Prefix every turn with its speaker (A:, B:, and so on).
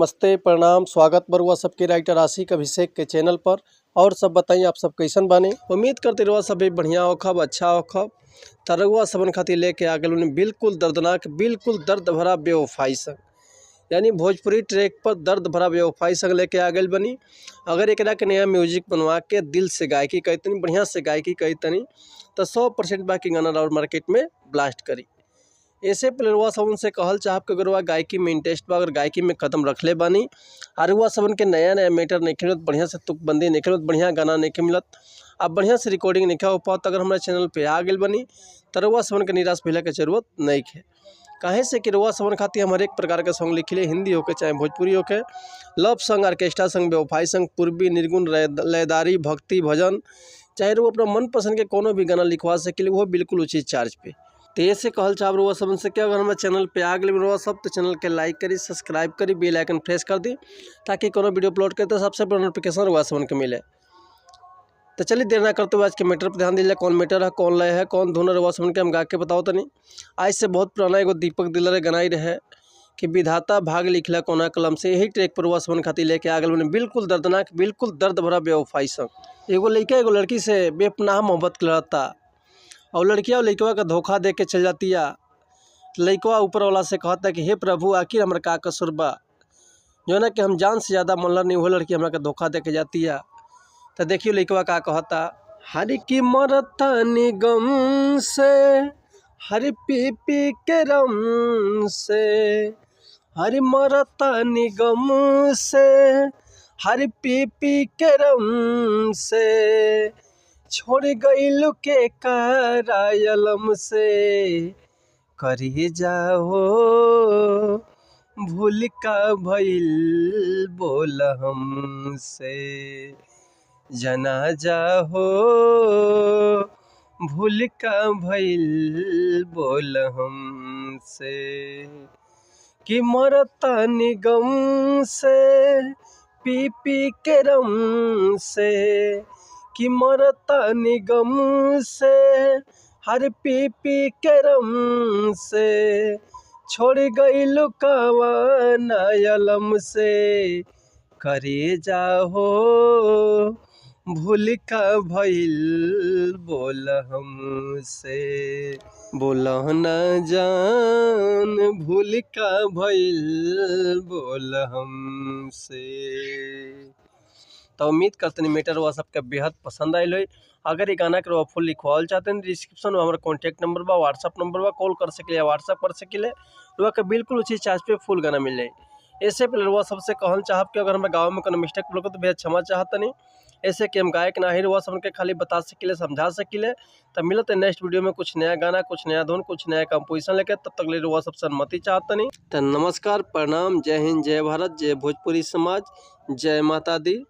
A: नमस्ते, प्रणाम, स्वागत बरुआ सबके राइटर आशिक अभिषेक के चैनल पर। और सब बताई आप सब कैसन बानी। उम्मीद करते रहुआ सभी बढ़िया होखब, अच्छा होखब। त रउआ सबन खातिर लेके आ गेल बिल्कुल दर्दनाक, बिल्कुल दर्द भरा बेवफाई संग, यानी भोजपुरी ट्रैक पर दर्द भरा बेवफाई संग लेके आ गइल बनी। अगर एकरा के नया म्यूजिक बनवा के दिल से गायकी करी, बढ़िया से गायकी करी तनी, तो 100% बाकी गाना और मार्केट में ब्लास्ट करी। ऐसे पहले रुआ सबन से कहल चाहब कि अगर रुआ गायकी में इंटरेस्ट बा, अगर गायकी में कदम रखले बानी और रुआ सबन के नया नया मैटर नहीं मिलत, बढ़िया से तुकबंदी नहीं मिलत, बढ़िया गाना नहीं मिलत, आप बढ़िया से रिकॉर्डिंग नहीं हो पाओ, तो अगर हमारे चैनल पे आ गइल बनी तो रुआ सबन के निराश भइला के जरूरत नहीं है। काहे से कि रुआ सबन खातिर हम हरेक प्रकार के सॉन्ग लिखले, हिंदी होके चाहे भोजपुरी होके, लव सॉन्ग, ऑर्केस्ट्रा संग, बेवफाई संग, पूर्वी, निर्गुण, लयदारी, भक्ति, भजन, चाहे रुआ अपना मनपसंद के कोनो भी गाना लिखवा सकिले, वो बिल्कुल उचित चार्ज पे। तो ऐसे कहल चाहब रुआ सबन से कि अगर हमारे चैनल पे आ गए रुआ सब तो चैनल के लाइक करी, सब्सक्राइब करी, बेल आइकन प्रेस कर दी, ताकि कोनो वीडियो अपलोड करे तो सबसे पहले नोटिफिकेशन रुआ सबन के मिले। तो चलिए देर ना करते हुए आज के मैटर पर ध्यान दिया। कौन मैटर है, कौन लय है, कौन धुन रुआ सबन के हम गा के बताओ तनी। आज से बहुत पुराना एगो दीपक दिलर गनाई रहे कि विधाता भाग लिखला कोना कलम से, यही ट्रैक पर रुआ सबन खातिर लेके आ गए बिल्कुल दर्दनाक, बिल्कुल दर्द भरा बेवफाई संग। एगो लड़का एगो लड़की से बेपनाह मोहब्बत करता और लड़किया और लड़कवा का धोखा दे के चल जाती है। लड़कवा ऊपर वाला से कहता कि हे प्रभु, आखिर हमारा का कसूर बा, जो ना कि हम जान से ज़्यादा मनला नहीं, वो लड़की हमरा के धोखा दे के जाती है। तो देखियो लड़कवा का कहता, हर की मरता निगम से, हर पी पी के रम से, हर मरता निगम से, हर पी पी के रम से, छोड़ गइलु के करायलम से, करी जाओ भूल का भइल बोल हमसे, जना जाहो भूल का भइल बोल हमसे, कि मरता निगम से, पी पी के रम से, कि मरता निगम से, हर पी पी के रम से, छोड़ गइलु कवाना से, करे जाहो भूल का भइल बोल हमसे, बोल न जान भूल का भइल बोल हमसे। तो उम्मीद करते हैं मैटर वह सबके बेहद पसंद आयल हो। अगर ये गाना के रुआ फुल लिखवाल चाहते हैं, डिस्क्रिप्शन में हमारा कॉन्टैक्ट नंबर बा, व्हाट्सअप नंबर बा, कॉल कर सकिले या व्हाट्सअप कर सकिले, रुआ के बिल्कुल उसी चार्ज पे फुल गाना मिल जाए। ऐसे पहले रुआ सबसे कहल चाहब कि अगर हमारे गाँव में कोनो मिस्टेक बोलो तो बेहद क्षमा चाहत नहीं, ऐसे कि हम गायक ना ही रुआ सब के खाली बता सकिले, समझा सकिले। तब मिलते हैं नेक्स्ट वीडियो में कुछ नया गाना, कुछ नया धुन, कुछ नया कंपोजिशन लेके। तब तक ले रुआ सबसे अनुमति चाहत नहीं। तो नमस्कार, प्रणाम, जय हिंद, जय भारत, जय भोजपुरी समाज, जय माता दी।